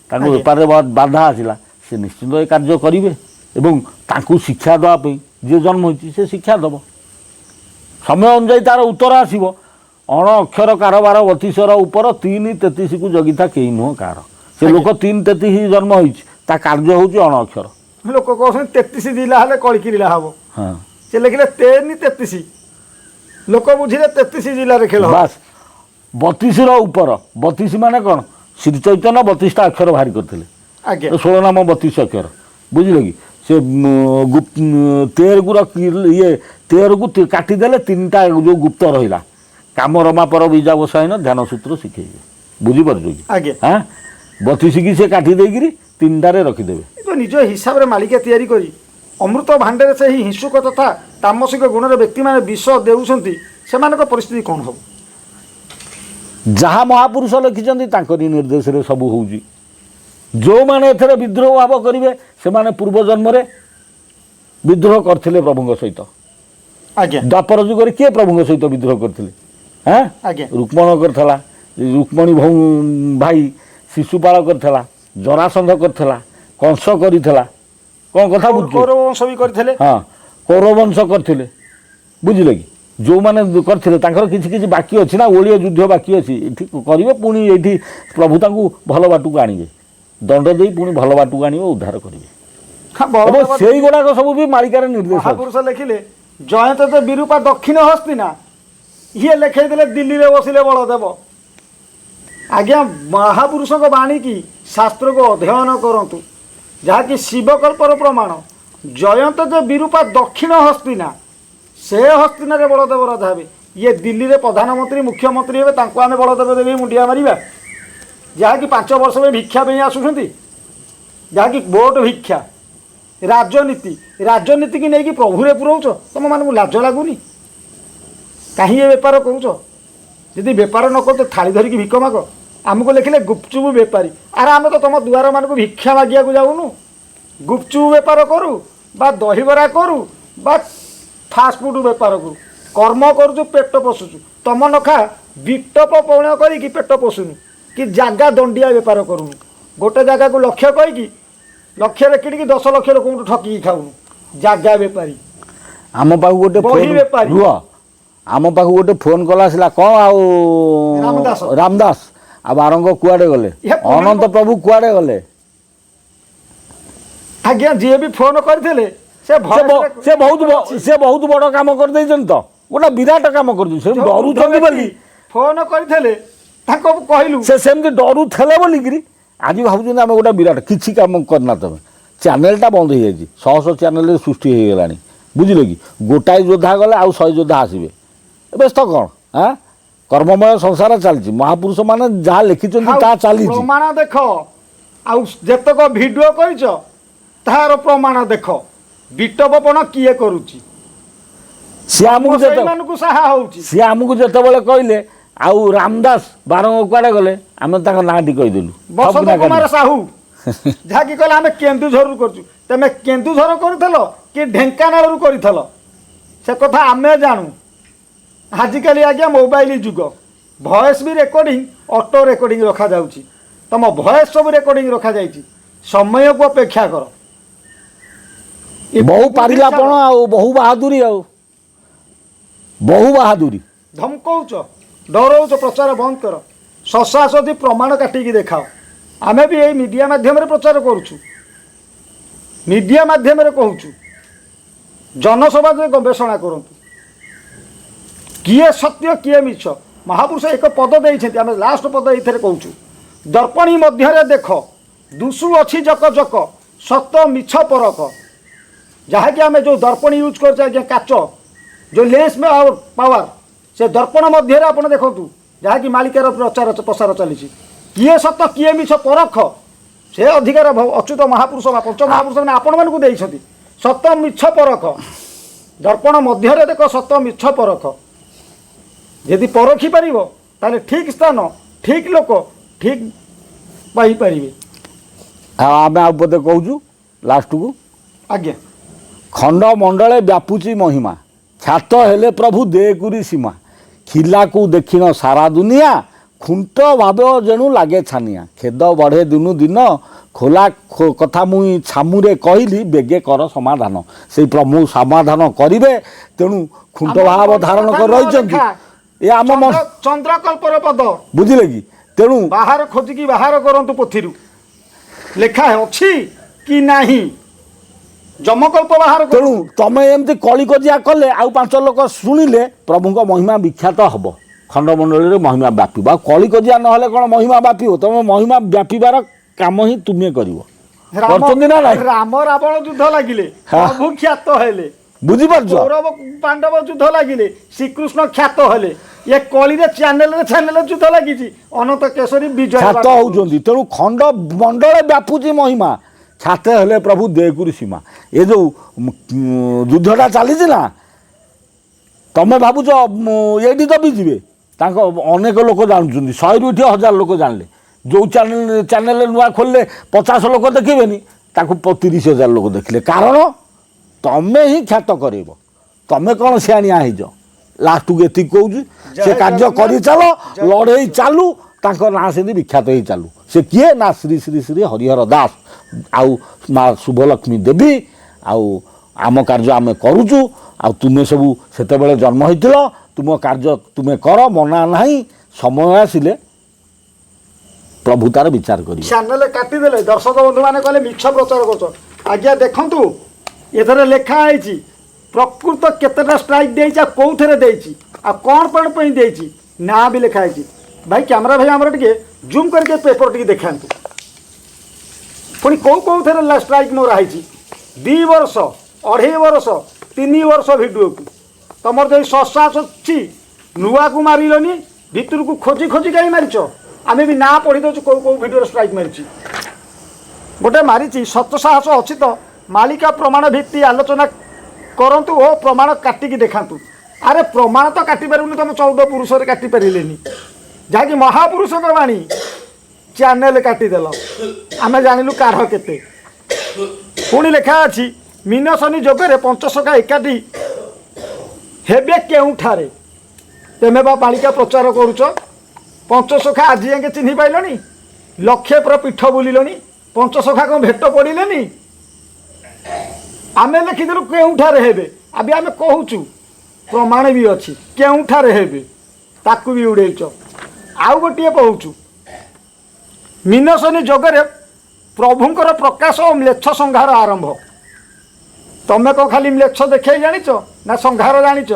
ତାଙ୍କ ବେପାରରେ ବାଧା ଆସିଲା, ସେ ନିଶ୍ଚିନ୍ତ ଏ କାର୍ଯ୍ୟ କରିବେ। ଏବଂ ତାଙ୍କୁ ଶିକ୍ଷା ଦେବା ପାଇଁ ଯିଏ ଜନ୍ମ ହୋଇଛି, ସେ ଶିକ୍ଷା ଦେବ। ସମୟ ଅନୁଯାୟୀ ତାର ଉତ୍ତର ଆସିବ। ଅଣ ଅକ୍ଷର କାରବାର 32ର ଉପର, 3 33କୁ ଜଗିଥା କେହି ନୁହଁ କାହାର। ସେ ଲୋକ 3 33 ଜନ୍ମ ହୋଇଛି, ତା କାର୍ଯ୍ୟ ହେଉଛି ଅଣ ଅକ୍ଷର। ଲୋକ କହୁଛନ୍ତି 33 ଜିଲ୍ଲା ହେଲେ କଳିକି ଲୀଳା ହବ। ସେ ଲେଖିଲେ 3 33, ଲୋକ ବୁଝିଲେ 33 ଜିଲ୍ଲାରେ ଖେଳ ହବ। ବାସ୍, 32ର ଉପର। 32 ମାନେ କ'ଣ? ଶ୍ରୀ ଚୈତନ୍ୟ 32ଟା ଅକ୍ଷର ବାହାରି କରିଥିଲେ। 16 ନାମ 32 ଅକ୍ଷର, ବୁଝିଲେ କି? ସେ 13କୁ ଇଏ 13କୁ କାଟିଦେଲେ ତିନିଟା ଯେଉଁ ଗୁପ୍ତ ରହିଲା, କାମ ରମା ପର ବୀଜା ବସାଇନ ଧ୍ୟାନ ସୂତ୍ର ଶିଖେଇବେ। ବୁଝିପାରୁଛୁ କି? ଆଜ୍ଞା। ହଁ, 32କି ସେ କାଟି ଦେଇକିରି ତିନିଟାରେ ରଖିଦେବେ। ଏ ଯୋଉ ନିଜ ହିସାବରେ ମାଳିକା ତିଆରି କରି ଅମୃତ ଭାଣ୍ଡରେ ସେହି ହିଂସୁକ ତଥା ତାମସିକ ଗୁଣର ବ୍ୟକ୍ତିମାନେ ବିଷ ଦେଉଛନ୍ତି, ସେମାନଙ୍କ ପରିସ୍ଥିତି କ'ଣ ହେବ? ଯାହା ମହାପୁରୁଷ ଲେଖିଛନ୍ତି, ତାଙ୍କରି ନିର୍ଦ୍ଦେଶରେ ସବୁ ହେଉଛି। ଯେଉଁମାନେ ଏଥିରେ ବିଦ୍ରୋହ ଭାବ କରିବେ, ସେମାନେ ପୂର୍ବ ଜନ୍ମରେ ବିଦ୍ରୋହ କରିଥିଲେ ପ୍ରଭୁଙ୍କ ସହିତ? ଦ୍ୱାପର ଯୁଗରେ କିଏ ପ୍ରଭୁଙ୍କ ସହିତ ବିଦ୍ରୋହ କରିଥିଲେ? ହଁ, ରୁକ୍ମଣ କରିଥିଲା, ରୁକ୍ମଣୀ ଭାଇ ଶିଶୁପାଳ କରିଥିଲା, ଜରାସନ୍ଧ କରିଥିଲା, କଂସ କରିଥିଲା। କ'ଣ କଥା ବୁଝୁଛ? କୌରବ ବଂଶ ବି କରିଥିଲେ। ହଁ, କୌରବଂଶ କରିଥିଲେ, ବୁଝିଲେ କି? ଯେଉଁମାନେ କରିଥିଲେ ତାଙ୍କର କିଛି କିଛି ବାକି ଅଛି ନା, ଓଳିଏ ଯୁଦ୍ଧ ବାକି ଅଛି। ଏଠି କରିବେ, ପୁଣି ଏଇଠି ପ୍ରଭୁ ତାଙ୍କୁ ଭଲ ବାଟକୁ ଆଣିବେ, ଦଣ୍ଡ ଦେଇ ପୁଣି ଭଲ ବାଟକୁ ଆଣିବେ, ଉଦ୍ଧାର କରିବେ। ଏବଂ ବଳଦେବ ସେଇଗୁଡ଼ାକ ସବୁ ବି ମାଳିକାରେ ନିର୍ଦ୍ଦେଶ ଅଛି। ମହାପୁରୁଷ ଲେଖିଲେ ଜୟନ୍ତ ଯେ ବିରୂପା ଦକ୍ଷିଣ ହସ୍ତିନା, ଇଏ ଲେଖେଇଦେଲେ ଦିଲ୍ଲୀରେ ବସିଲେ ବଳଦେବ। ଆଜ୍ଞା, ମହାପୁରୁଷଙ୍କ ବାଣୀ କି ଶାସ୍ତ୍ରକୁ ଅଧ୍ୟୟନ କରନ୍ତୁ, ଯାହାକି ଶିବକଳ୍ପର ପ୍ରମାଣ। ଜୟନ୍ତ ଯେ ବିରୂପା ଦକ୍ଷିଣ ହସ୍ତିନା, ସେ ହସ୍ତିନାରେ ବଳଦେବ ରାଜା ହେବେ। ଇଏ ଦିଲ୍ଲୀରେ ପ୍ରଧାନମନ୍ତ୍ରୀ ମୁଖ୍ୟମନ୍ତ୍ରୀ ହେବେ, ତାଙ୍କୁ ଆମେ ବଳଦେବ ଦେବୀ ମୁଣ୍ଡିଆ ମାରିବା, ଯାହାକି 5 ବର୍ଷ ପାଇଁ ଭିକ୍ଷା ପାଇଁ ଆସୁଛନ୍ତି, ଯାହାକି ଭୋଟ ଭିକ୍ଷା ରାଜନୀତି। ରାଜନୀତିକି ନେଇକି ପ୍ରଭୁରେ ପୁରଉଛ, ତୁମମାନଙ୍କୁ ଲାଜ ଲାଗୁନି? କାହିଁ ଏ ବେପାର କରୁଛ? ଯଦି ବେପାର ନ କରୁଛ, ଥାଳି ଧରିକି ଭିକ ମାଗ। ଆମକୁ ଲେଖିଲେ ଗୁପଚୁପ ବେପାରୀ। ଆରେ ଆମେ ତ ତୁମ ଦୁଆରମାନଙ୍କୁ ଭିକ୍ଷା ମାଗିବାକୁ ଯାଉନୁ। ଗୁପଚୁପ ବେପାର କରୁ ବା ଦହିବରା କରୁ ବା ଫାଷ୍ଟଫୁଡ଼ ବେପାର କରୁ, କର୍ମ କରୁଛୁ, ପେଟ ପୋଷୁଛୁ। ତମ ନଖା ବିଟପ ପଣ କରିକି ପେଟ ପୋଷୁନୁ କି ଜାଗା ଦଣ୍ଡିଆ ବେପାର କରୁନୁ। ଗୋଟେ ଜାଗାକୁ ଲକ୍ଷ୍ୟ କହିକି ଲକ୍ଷ୍ୟରେ କିଣିକି 10 ଲକ୍ଷ ଲୋକଙ୍କଠୁ ଠକିକି ଖାଉନୁ। ଜାଗା ବେପାରୀ, ଆମ ପାଖକୁ ଗୋଟେ ବହି ଫୋନ୍ ବେପାରୀ। ରୁହ, ଆମ ପାଖକୁ ଗୋଟେ ଫୋନ୍ କଲ୍ ଆସିଲା, କ'ଣ ଆଉ ରାମଦାସ। ରାମଦାସ ଆଉ ବାରଙ୍ଗ କୁଆଡ଼େ ଗଲେ? ଇଏ ପୁଣି ଅନନ୍ତ ପ୍ରଭୁ କୁଆଡ଼େ ଗଲେ? ଆଜ୍ଞା, ଯିଏ ବି ଫୋନ କରିଥିଲେ ସେ ସେ ବହୁତ ବଡ଼ କାମ କରିଦେଇଛନ୍ତି ତ, ଗୋଟେ ବିରାଟ କାମ କରିଦେଇଛନ୍ତି। ସେ ଡରୁଛନ୍ତି ବୋଲି ଫୋନ କରିଥିଲେ, ତାଙ୍କୁ କହିଲୁ। ସେ ସେମିତି ଡରୁଥିଲେ ବୋଲିକିରି ଆଜି ଭାବୁଛନ୍ତି ଆମେ ଗୋଟେ ବିରାଟ କିଛି କାମ କରିନା। ତମେ ଚ୍ୟାନେଲଟା ବନ୍ଦ ହେଇଯାଇଛି, ଶହ ଶହ ଚ୍ୟାନେଲରେ ସୃଷ୍ଟି ହେଇଗଲାଣି, ବୁଝିଲେ କି? ଗୋଟାଏ ଯୋଦ୍ଧା ଗଲେ ଆଉ 100 ଯୋଦ୍ଧା ଆସିବେ। ବ୍ୟସ୍ତ କ'ଣ? ଆଁ, କର୍ମମୟ ସଂସାର ଚାଲିଛି। ମହାପୁରୁଷମାନେ ଯାହା ଲେଖିଛନ୍ତି ତାହା ଚାଲିଛି। ପ୍ରମାଣ ଦେଖ, ଆଉ ଯେତେକ ଭିଡ଼ିଓ କରିଛ ତାହାର ପ୍ରମାଣ ଦେଖ। ବିଟପଣ କିଏ କରୁଛି? ସିଏ ଆମକୁ ଯେତେ ସେଇମାନଙ୍କୁ ସାହା ହଉଛି। ସିଏ ଆମକୁ ଯେତେବେଳେ କହିଲେ ଆଉ ରାମଦାସ ବାରଙ୍ଗ କୁଆଡ଼େ ଗଲେ, ଆମେ ତାଙ୍କ ନାଁଟି କହିଦେଲୁ। ବସନ୍ତ ଠକିନା କୁମାର କାଲି। ସାହୁ, ଯାହାକି କହିଲେ ଆମେ କେନ୍ଦୁଝରରୁ କରୁଛୁ। ତମେ କେନ୍ଦୁଝର କରୁଥିଲ କି ଢେଙ୍କାନାଳରୁ କରିଥିଲ ସେ କଥା ଆମେ ଜାଣୁ। ଆଜିକାଲି ଆଜ୍ଞା ମୋବାଇଲ ଯୁଗ, ଭଏସ୍ ବି ରେକର୍ଡ଼ିଂ, ଅଟୋ ରେକର୍ଡ଼ିଂ ରଖାଯାଉଛି। ତମ ଭଏସ୍ ସବୁ ରେକର୍ଡ଼ିଂ ରଖାଯାଇଛି। ସମୟକୁ ଅପେକ୍ଷା କର। ଏ ବହୁ ବୁଦ୍ଧି ପାରିଲାପଣ ଛାଡ଼। ଆଉ ବହୁ ବାହାଦୁରୀ, ଆଉ ବହୁ ବାହାଦୁରୀ। ଧମକଉଛ, ଡରଉଛ, ପ୍ରଚାର ବନ୍ଦ କର। ସଶାସତି ପ୍ରମାଣ କାଟିକି ଦେଖାଅ। ଆମେ ବି ଏଇ ମିଡ଼ିଆ ମାଧ୍ୟମରେ ପ୍ରଚାର କରୁଛୁ, ମିଡ଼ିଆ ମାଧ୍ୟମରେ କହୁଛୁ, ଜନସମାଜରେ ଗବେଷଣା କରନ୍ତୁ କିଏ ସତ୍ୟ କିଏ ମିଛ। ମହାପୁରୁଷ ଏକ ପଦ ଦେଇଛନ୍ତି, ଆମେ ଲାଷ୍ଟ ପଦ ଏଇଥିରେ କହୁଛୁ। ଦର୍ପଣୀ ମଧ୍ୟରେ ଦେଖ ଦୁଷୁ ଅଛି ଜକ ଜକ, ସତ ମିଛ ପରଖ। ଯାହାକି ଆମେ ଯେଉଁ ଦର୍ପଣୀ ୟୁଜ୍ କରୁଛେ ଆଜ୍ଞା, କାଚ ଯେଉଁ ଲେନ୍ସ ପାୱାର, ସେ ଦର୍ପଣ ମଧ୍ୟରେ ଆପଣ ଦେଖନ୍ତୁ, ଯାହାକି ମାଳିକାର ପ୍ରଚାର ପ୍ରସାର ଚାଲିଛି, କିଏ ସତ କିଏ ମିଛ ପରଖ। ସେ ଅଧିକାର ଅଚ୍ୟୁତ ମହାପୁରୁଷ ବା ପଞ୍ଚ ମହାପୁରୁଷ ମାନେ ଆପଣମାନଙ୍କୁ ଦେଇଛନ୍ତି। ସତ ମିଛ ପରଖ, ଦର୍ପଣ ମଧ୍ୟରେ ଦେଖ ସତ ମିଛ ପରଖ। ଯଦି ପରଖି ପାରିବ ତାହେଲେ ଠିକ୍ ସ୍ଥାନ, ଠିକ୍ ଲୋକ, ଠିକ୍ ପାଇପାରିବେ। ଆଉ ଆମେ ଆଉ ପଦେ କହୁଛୁ ଲାଷ୍ଟକୁ। ଆଜ୍ଞା। ଖଣ୍ଡ ମଣ୍ଡଳେ ବ୍ୟାପୁଛି ମହିମା, ଖ୍ୟାତ ହେଲେ ପ୍ରଭୁ ଦେକୁରି ସୀମା। ଖିଲାକୁ ଦେଖିଣ ସାରା ଦୁନିଆ, ଖୁଣ୍ଟ ଭାବ ଯେଣୁ ଲାଗେ ଛାନିଆ। ଖେଦ ବଢ଼େ ଦିନୁ ଦିନ, ଖୋଲା କଥା ମୁଇଁ ଛାମୁରେ କହିଲି, ବେଗେ କର ସମାଧାନ। ସେଇ ପ୍ରଭୁ ସମାଧାନ କରିବେ, ତେଣୁ ଖୁଣ୍ଟ ଆମ ଭାବ ମନ ଧାରଣ କଥା କରି ନ ରହିଛନ୍ତି। ଲେଖା। ଏ ଆମ ମନ ଚନ୍ଦ୍ରକଳ୍ପର ପଦ। ବୁଝିଲେ କି? ତେଣୁ ବାହାର ଖୋଜିକି ବାହାର କରନ୍ତୁ, ପୋଥିରୁ ଲେଖା ଅଛି କି ନାହିଁ, ଯମକଳ୍ପ ବାହାର ତେଣୁ କରନ୍ତୁ। ତମେ ଏମିତି କଳିକଜିଆ କଲେ ଆଉ 5 ଲୋକ ଶୁଣିଲେ ପ୍ରଭୁଙ୍କ ମହିମା ବିଖ୍ୟାତ ହବ, ଖଣ୍ଡମଣ୍ଡଳୀରେ ମହିମା ବ୍ୟାପିବ। ଆଉ କଳିକଜିଆ ନହେଲେ କ'ଣ ମହିମା ବ୍ୟାପିବ? ତମ ମହିମା ବ୍ୟାପିବାର କାମ ହିଁ ତୁମେ କରିବ। ରାମ କରୁଛନ୍ତି ନା ନାଇଁ? ରାମ ରାବଣ ଯୁଦ୍ଧ ଲାଗିଲେ, ପ୍ରଭୁ ଖ୍ୟାତ ହେଲେ। ବୁଝିପାରୁଛ? କୌରବ ପାଣ୍ଡବ ଯୁଦ୍ଧ ଲାଗିଲେ, ଶ୍ରୀକୃଷ୍ଣ ଖ୍ୟାତ ହେଲେ। ଇଏ କଳିରେ ଚ୍ୟାନେଲରେ ଚ୍ୟାନେଲ ଯୁଦ୍ଧ ଲାଗିଛି, ଅନନ୍ତ କେଶରୀ ବିଜୟ ଖ୍ୟାତ ବାଟ। ହଉଛନ୍ତି। ତେଣୁ ଖଣ୍ଡ ମଣ୍ଡଳେ ବ୍ୟାପୁଛି ମହିମା, ଖ୍ୟାତ ହେଲେ ପ୍ରଭୁ ଦେକୁରି ସୀମା। ଏ ଯୋଉ ଯୁଦ୍ଧଟା ଚାଲିଛି ନା, ତମେ ଭାବୁଛ ଏଇଠି ଦବିଯିବେ, ତାଙ୍କ ଅନେକ ଲୋକ ଜାଣୁଛନ୍ତି। 100ରୁ ଏଠି 1000 ଲୋକ ଜାଣିଲେ, ଯେଉଁ ଚ୍ୟାନେଲ ନୂଆ ଖୋଲିଲେ 50 ଲୋକ ଦେଖିବେନି, ତାକୁ 30,000 ଲୋକ ଦେଖିଲେ। କାରଣ ତମେ ହିଁ ଖ୍ୟାତ କରିବ। ତମେ କ'ଣ ସିଆଣିଆ ହେଇଛ? ଲାଷ୍ଟକୁ ଏତିକି କହୁଛି, ସେ ଜୟ କାର୍ଯ୍ୟ ଜଗନ୍ନାଥ, କରିଚାଲ, ଜୟ ଲଢ଼େଇ ଚାଲୁ, ତାଙ୍କ ନାଁ ସେମିତି ବିଖ୍ୟାତ ହେଇ ଚାଲୁ। ସେ କିଏ ନା ଶ୍ରୀ ଶ୍ରୀ ଶ୍ରୀ ହରିହର ଦାସ ଆଉ ମା ଶୁଭଲକ୍ଷ୍ମୀ ଦେବୀ। ଆଉ ଆମ କାର୍ଯ୍ୟ ଆମେ କରୁଛୁ, ଆଉ ତୁମେ ସବୁ ସେତେବେଳେ ଜନ୍ମ ହେଇଥିଲ, ତୁମ କାର୍ଯ୍ୟ ତୁମେ କର, ମନା ନାହିଁ। ସମୟ ଆସିଲେ ପ୍ରଭୁ ତାର ବିଚାର କରିବେ। ଚ୍ୟାନେଲ କାଟିଦେଲେ। ଦର୍ଶକ ବନ୍ଧୁମାନେ କହିଲେ ମିଛ ପ୍ରଚାର କରୁଛ। ଆଜ୍ଞା ଦେଖନ୍ତୁ, ଏଥିରେ ଲେଖା ହେଇଛି ପ୍ରକୃତ କେତେଟା ଷ୍ଟ୍ରାଇକ୍ ଦେଇଛି, ଆଉ କେଉଁଥିରେ ଦେଇଛି, ଆଉ କ'ଣ କ'ଣ ପାଇଁ ଦେଇଛି, ନାଁ ବି ଲେଖା ହେଇଛି। ଭାଇ କ୍ୟାମେରା ଭାଇ ଆମର ଟିକେ ଜୁମ୍ କରିକି ପେପର ଟିକେ ଦେଖାନ୍ତୁ। ପୁଣି କେଉଁ କେଉଁଥିରେ ଷ୍ଟ୍ରାଇକ୍ ମରା ହେଇଛି। 2 ବର୍ଷ, 2.5 ବର୍ଷ, 3 ବର୍ଷ ଭିଡ଼ିଓକୁ ତମର ଯଦି ସସାସ ଅଛି ନୂଆକୁ ମାରିଲନି, ଭିତରକୁ ଖୋଜି ଖୋଜି କାହିଁ ମାରିଛ? ଆମେ ବି ନାଁ ପଢ଼ି ଦେଉଛୁ କେଉଁ କେଉଁ ଭିଡ଼ିଓରେ ଷ୍ଟ୍ରାଇକ୍ ମାରିଛି। ଗୋଟେ ମାରିଛି, ସତ ସାହସ ଅଛି ତ ମାଳିକା ପ୍ରମାଣ ଭିତ୍ତି ଆଲୋଚନା କରନ୍ତୁ ଓ ପ୍ରମାଣ କାଟିକି ଦେଖାନ୍ତୁ। ଆରେ ପ୍ରମାଣ ତ କାଟିପାରିବୁନି, ତମ 14 ପୁରୁଷରେ କାଟିପାରିଲେନି, ଯାହାକି ମହାପୁରୁଷଙ୍କ ବାଣୀ। ଚ୍ୟାନେଲ କାଟିଦେଲ, ଆମେ ଜାଣିଲୁ କାଢ଼ କେତେ। ପୁଣି ଲେଖା ଅଛି ମୀନ ଶନି ଯୋଗରେ ପଞ୍ଚସଖା ଏକାଠି ହେବେ କେଉଁଠାରେ? ତେମେ ବା ମାଳିକା ପ୍ରଚାର କରୁଛ, ପଞ୍ଚସଖା ଆଜି ଯାକେ ଚିହ୍ନି ପାଇଲଣି? ଲକ୍ଷେ ପୁରା ପୀଠ ବୁଲିଲଣି, ପଞ୍ଚସଖା କ'ଣ ଭେଟ ପଡ଼ିଲେନି? ଆମେ ଲେଖିଦେଲୁ କେଉଁଠାରେ ହେବେ, ଆବି ଆମେ କହୁଛୁ, ପ୍ରମାଣ ବି ଅଛି କେଉଁଠାରେ ହେବେ, ତାକୁ ବି ଉଡ଼େଇଛ। ଆଉ ଗୋଟିଏ କହୁଛୁ, ମୀନ ଶନି ଯୋଗରେ ପ୍ରଭୁଙ୍କର ପ୍ରକାଶ ଓ ମ୍ଲେଚ୍ଛ ସଂହାର ଆରମ୍ଭ। ତମେ କ'ଣ ଖାଲି ମ୍ଲେଚ୍ଛ ଦେଖେଇ ଜାଣିଛ ନା ସଂହାର ଜାଣିଛ?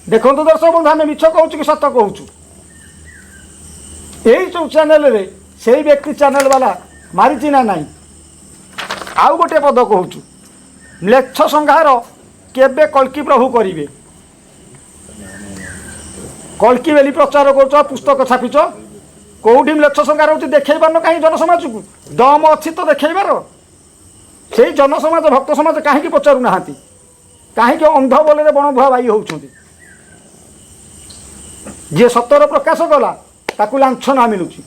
ଦେଖନ୍ତୁ ଦର୍ଶକ ବନ୍ଧୁ, ଆମେ ମିଛ କହୁଛୁ କି ସତ କହୁଛୁ? ଏଇ ଯେଉଁ ଚ୍ୟାନେଲରେ ସେଇ ବ୍ୟକ୍ତି ଚ୍ୟାନେଲ ବାଲା ମାରିଛି ନା ନାହିଁ? ଆଉ ଗୋଟିଏ ପଦ କହୁଛୁ, ମ୍ଲେଚ୍ଛ ସଂହାର କେବେ କଳ୍କୀ ପ୍ରଭୁ କରିବେ? କଳ୍କୀ ବୋଲି ପ୍ରଚାର କରୁଛ, ପୁସ୍ତକ ଛାପିଛ, କେଉଁଠି ମ୍ଲେଚ୍ଛ ସଂହାର ହେଉଛି ଦେଖେଇ ପାରୁନ କାହିଁ ଜନସମାଜକୁ? ଦମ ଅଛି ତ ଦେଖେଇବାର? ସେଇ ଜନସମାଜ ଭକ୍ତ ସମାଜ କାହିଁକି ପଚାରୁନାହାନ୍ତି? କାହିଁକି ଅନ୍ଧ ବୋଲରେ ବଣଭୁଆ ବାଇ ହେଉଛନ୍ତି? ଯିଏ ସତର ପ୍ରକାଶ କଲା ତାକୁ ଲାଞ୍ଛନା ମିଳୁଛି।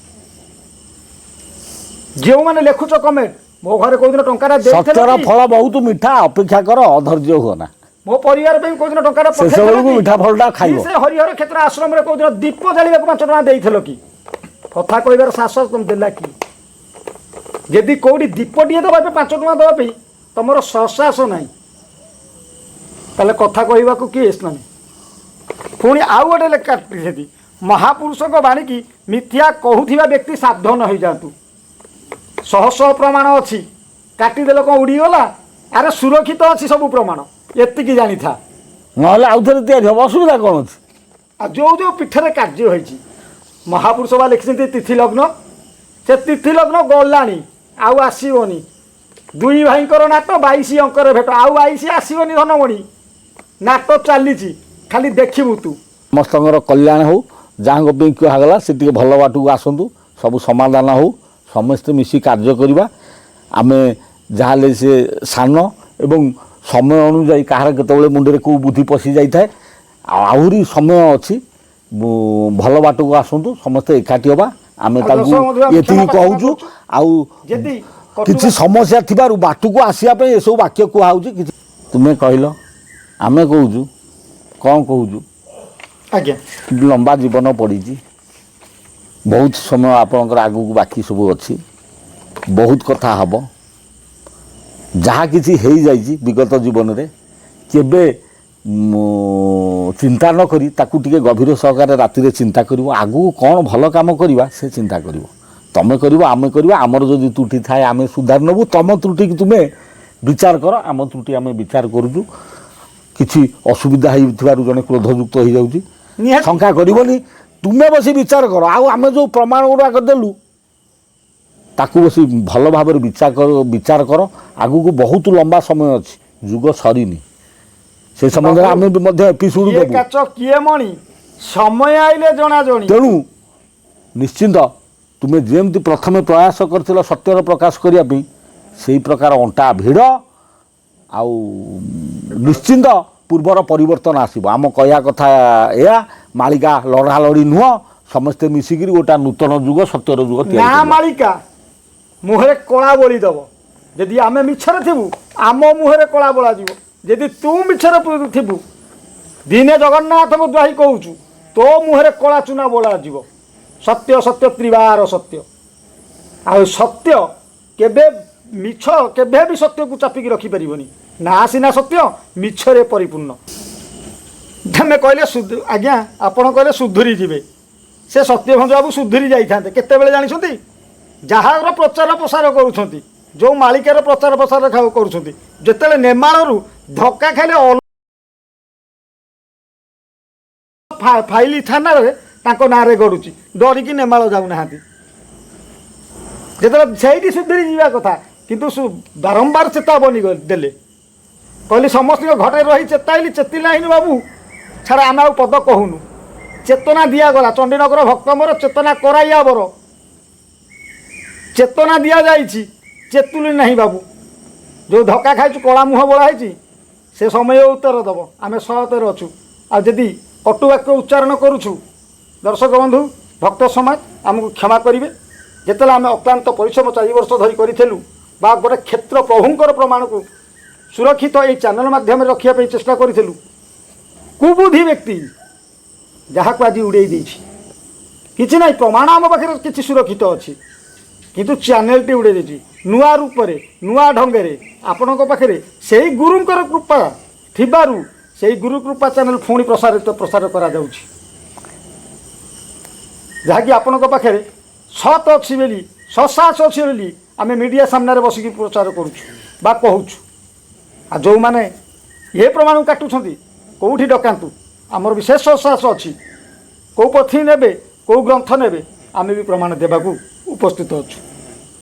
ଯେଉଁମାନେ ଲେଖୁଛ କମେଣ୍ଟ, ମୋ ଘରେ କୋଉଦିନ ଟଙ୍କାଟା ଦେଇଥିଲ ସତ୍ୟର କି? ଫଳ ବହୁତ ମିଠା, ଅପେକ୍ଷା କର, ଅଧୈର୍ଯ୍ୟ ହୁଅ ନା। ମୋ ପରିବାର ପାଇଁ କୋଉଦିନ ଟଙ୍କାଟା ଶେଷ ପଠେଇଥିଲ ବେଳକୁ କି? ମିଠା ଫଳଟା ଖାଇବ। କି ସେ ହରିହର କ୍ଷେତ୍ର ଆଶ୍ରମରେ କୋଉଦିନ ଦୀପ ଜାଳିବାକୁ 5 ଟଙ୍କା ଦେଇଥିଲ କି? କଥା କହିବାର ସାହସ ତମେ ଦେଲା କି? ଯଦି କୋଉଠି ଦୀପଟିଏ ଦେବା ପାଇଁ 5 ଟଙ୍କା ଦେବା ପାଇଁ ତମର ସସାହସ ନାହିଁ, ତାହେଲେ କଥା କହିବାକୁ କିଏ ନାହିଁ? ପୁଣି ଆଉ ଗୋଟେ ଲେଖା ସେଠି, ମହାପୁରୁଷଙ୍କ ବାଣୀକି ମିଥ୍ୟା କହୁଥିବା ବ୍ୟକ୍ତି ସାବଧାନ ହେଇଯାଆନ୍ତୁ। ଶହ ଶହ ପ୍ରମାଣ ଅଛି, କାଟିଦେଲେ କ'ଣ ଉଡ଼ିଗଲା? ଆରେ ସୁରକ୍ଷିତ ଅଛି ସବୁ ପ୍ରମାଣ, ଏତିକି ଜାଣିଥା। ନହେଲେ ଆଉ ଥରେ ତିଆରି ହେବ, ଅସୁବିଧା କ'ଣ ଅଛି? ଆଉ ଯେଉଁ ଯେଉଁ ପୀଠରେ କାର୍ଯ୍ୟ ହେଇଛି, ମହାପୁରୁଷ ବା ଲେଖିଛନ୍ତି ତିଥି ଲଗ୍ନ, ସେ ତିଥି ଲଗ୍ନ ଗଲାଣି, ଆଉ ଆସିବନି। ଦୁଇ ଭାଇଙ୍କର ନାଟ 22 ଅଙ୍କରେ ଭେଟ, ଆଉ 22 ଆସିବନି। ଧନମଣି ନାଟ ଚାଲିଛି, ଖାଲି ଦେଖିବୁ ତୁ। ସମସ୍ତଙ୍କର କଲ୍ୟାଣ ହେଉ। ଯାହାଙ୍କ ପାଇଁ କୁହାଗଲା ସେ ଟିକେ ଭଲ ବାଟକୁ ଆସନ୍ତୁ, ସବୁ ସମାଧାନ ହେଉ, ସମସ୍ତେ ମିଶି କାର୍ଯ୍ୟ କରିବା। ଆମେ ଯାହାହେଲେ ସେ ସାନ, ଏବଂ ସମୟ ଅନୁଯାୟୀ କାହାର କେତେବେଳେ ମୁଣ୍ଡରେ କେଉଁ ବୁଦ୍ଧି ପଶି ଯାଇଥାଏ। ଆଉ ଆହୁରି ସମୟ ଅଛି, ଭଲ ବାଟକୁ ଆସନ୍ତୁ, ସମସ୍ତେ ଏକାଠି ହେବା। ଆମେ ଆଉ ତାଙ୍କୁ ଦର୍ଶକ ବନ୍ଧୁ, ଆମେ ଏତିକି କ୍ଷମା ପ୍ରାର୍ଥନା କହୁଛୁ। କରୁଛୁ। ଆଉ ଯଦି କିଛି ସମସ୍ୟା ଥିବାରୁ ବାଟକୁ ଆସିବା ପାଇଁ ଏସବୁ ବାକ୍ୟ କୁହାହେଉଛି। କିଛି ତୁମେ କହିଲ, ଆମେ କହୁଛୁ, କ'ଣ କହୁଛୁ? ଆଜ୍ଞା, ଲମ୍ବା ଜୀବନ ପଡ଼ିଛି, ବହୁତ ସମୟ ଆପଣଙ୍କର ଆଗକୁ ବାକି ସବୁ ଅଛି, ବହୁତ କଥା ହେବ। ଯାହା କିଛି ହେଇଯାଇଛି ବିଗତ ଜୀବନରେ, କେବେ ଚିନ୍ତା ନ କରି ତାକୁ ଟିକେ ଗଭୀର ସହକାରେ ରାତିରେ ଚିନ୍ତା କରିବ। ଆଗକୁ କ'ଣ ଭଲ କାମ କରିବା ସେ ଚିନ୍ତା କରିବ। ତମେ କରିବ, ଆମେ କରିବା। ଆମର ଯଦି ତ୍ରୁଟି ଥାଏ ଆମେ ସୁଧାରି ନେବୁ। ତମ ତ୍ରୁଟିକି ତୁମେ ବିଚାର କର, ଆମ ତ୍ରୁଟି ଆମେ ବିଚାର କରୁଛୁ। କିଛି ଅସୁବିଧା ହେଇଥିବାରୁ ଜଣେ କ୍ରୋଧଯୁକ୍ତ ହେଇଯାଉଛି, ନିହାତି। ଶଙ୍କା କରିବନି, ତୁମେ ବସି ବିଚାର କର। ଆଉ ଆମେ ଯେଉଁ ପ୍ରମାଣ ଗୁଡ଼ାକ ଦେଲୁ ତାକୁ ବସି ଭଲ ଭାବରେ ବିଚାର କର। ଆଗକୁ ବହୁତ ଲମ୍ବା ସମୟ ଅଛି, ଯୁଗ ସରିନି। ସେ ସମ୍ବନ୍ଧରେ ଆମେ ବି ମଧ୍ୟ ଏପିସୋଡ଼ କିଏ ଦେବୁ। କାଚ କିଏ ମଣି, ସମୟ ଆଇଲେ ଜଣା ଜଣି। ତେଣୁ ନିଶ୍ଚିନ୍ତ ତୁମେ ଯେମିତି ପ୍ରଥମେ ପ୍ରୟାସ କରିଥିଲ ସତ୍ୟର ପ୍ରକାଶ କରିବା ପାଇଁ, ସେଇ ପ୍ରକାର ଅଣ୍ଟା ଭିଡ଼, ଆଉ ନିଶ୍ଚିନ୍ତ ପୂର୍ବର ପରିବର୍ତ୍ତନ ଆସିବ। ଆମ କହିବା କଥା ଏହା, ମାଳିକା ଲଢ଼ାଲଢ଼ି ନୁହଁ, ସମସ୍ତେ ମିଶିକିରି ଗୋଟା ନୂତନ ଯୁଗ, ସତ୍ୟର ଯୁଗ ତିଆରି ନା କରିବା। ମାଳିକା ମୁହଁରେ କଳା ବୋଳି ଦବ। ଯଦି ଆମେ ମିଛରେ ଥିବୁ ଆମ ମୁହଁରେ କଳା ବୋଳାଯିବ ଯଦି ତୁ ମିଛରେ ଥିବୁ। ଦିନେ ଜଗନ୍ନାଥଙ୍କୁ ଦ୍ୱାହି କହୁଛୁ, ତୋ ମୁହଁରେ କଳା ଚୁନା ବୋଳାଯିବ। ସତ୍ୟ ସତ୍ୟ ତ୍ରିବାର ସତ୍ୟ। ଆଉ ସତ୍ୟ କେବେ ମିଛ କେବେ ବି ସତ୍ୟକୁ ଚାପିକି ରଖିପାରିବନି। ନା ସିନା ସତ୍ୟ ମିଛରେ ପରିପୂର୍ଣ୍ଣ। ତମେ କହିଲେ ଆଜ୍ଞା, ଆପଣ କହିଲେ ସୁଧୁରି ଯିବେ। ସେ ସତ୍ୟଭଞ୍ଜ ବାବୁ ସୁଧୁରି ଯାଇଥାନ୍ତେ କେତେବେଳେ ଜାଣିଛନ୍ତି? ଯାହାର ପ୍ରଚାର ପ୍ରସାର କରୁଛନ୍ତି, ଯେଉଁ ମାଳିକାର ପ୍ରଚାର ପ୍ରସାର କରୁଛନ୍ତି, ଯେତେବେଳେ ନେମାଳରୁ ଧକ୍କା ଖାଇଲେ ଫାଇଲି ଥାନାରେ ତାଙ୍କ ନାଁରେ ଗଡ଼ୁଛି, ଡରିକି ନେମାଳ ଯାଉନାହାନ୍ତି। ଯେତେବେଳେ ସେଇଠି ସୁଧୁରି ଯିବା କଥା, କିନ୍ତୁ ବାରମ୍ବାର ଚେତାବନୀ ଦେଲେ। କହିଲି ସମସ୍ତଙ୍କ ଘରେ ରହି ଚେତାଇଲି, ଚେତିଲାହିନି ବାବୁ। ଛାଡ଼, ଆମେ ଆଉ ପଦ କହୁନୁ। ଚେତନା ଦିଆଗଲା। ଚଣ୍ଡୀନଗର ଭକ୍ତ ମୋର ଚେତନା କରାଇଆ ବର। ଚେତନା ଦିଆଯାଇଛି, ଚେତୁଲି ନାହିଁ ବାବୁ। ଯେଉଁ ଧକ୍କା ଖାଇଛୁ, କଳା ମୁହଁ ବୋଳା ହେଇଛି, ସେ ସମୟ ଉତ୍ତର ଦେବ। ଆମେ ସତରେ ଅଛୁ। ଆଉ ଯଦି କଟୁ ବାକ୍ୟ ଉଚ୍ଚାରଣ କରୁଛୁ, ଦର୍ଶକ ବନ୍ଧୁ, ଭକ୍ତ ସମାଜ ଆମକୁ କ୍ଷମା କରିବେ। ଯେତେବେଳେ ଆମେ ଅକ୍ଳାନ୍ତ ପରିଶ୍ରମ 4 ବର୍ଷ ଧରି କରିଥିଲୁ ବା ଗୋଟେ କ୍ଷେତ୍ର ପ୍ରଭୁଙ୍କର ପ୍ରମାଣକୁ ସୁରକ୍ଷିତ ଏଇ ଚ୍ୟାନେଲ ମାଧ୍ୟମରେ ରଖିବା ପାଇଁ ଚେଷ୍ଟା କରିଥିଲୁ, କୁବୁଦ୍ଧି ବ୍ୟକ୍ତି ଯାହାକୁ ଆଜି ଉଡ଼େଇ ଦେଇଛି। କିଛି ନାହିଁ, ପ୍ରମାଣ ଆମ ପାଖରେ କିଛି ସୁରକ୍ଷିତ ଅଛି, କିନ୍ତୁ ଚ୍ୟାନେଲଟି ଉଡ଼େଇ ଦେଇଛି। ନୂଆ ରୂପରେ, ନୂଆ ଢଙ୍ଗରେ ଆପଣଙ୍କ ପାଖରେ ସେଇ ଗୁରୁଙ୍କର କୃପା ଥିବାରୁ ସେଇ ଗୁରୁ କୃପା ଚ୍ୟାନେଲ ପୁଣି ପ୍ରସାର କରାଯାଉଛି, ଯାହାକି ଆପଣଙ୍କ ପାଖରେ ସତ୍ ଅଛି ବୋଲି, ସତ୍ସାହସ ଅଛି ବୋଲି ଆମେ ମିଡ଼ିଆ ସାମ୍ନାରେ ବସିକି ପ୍ରଚାର କରୁଛୁ ବା କହୁଛୁ। ଆଉ ଯେଉଁମାନେ ଏ ପ୍ରମାଣକୁ କାଟୁଛନ୍ତି, କେଉଁଠି ଡକାନ୍ତୁ। ଆମର ବିଶେଷ ସତ୍ସାହସ ଅଛି। କେଉଁ ପୋଥି ନେବେ, କେଉଁ ଗ୍ରନ୍ଥ ନେବେ, ଆମେ ବି ପ୍ରମାଣ ଦେବାକୁ ଉପସ୍ଥିତ ଅଛୁ।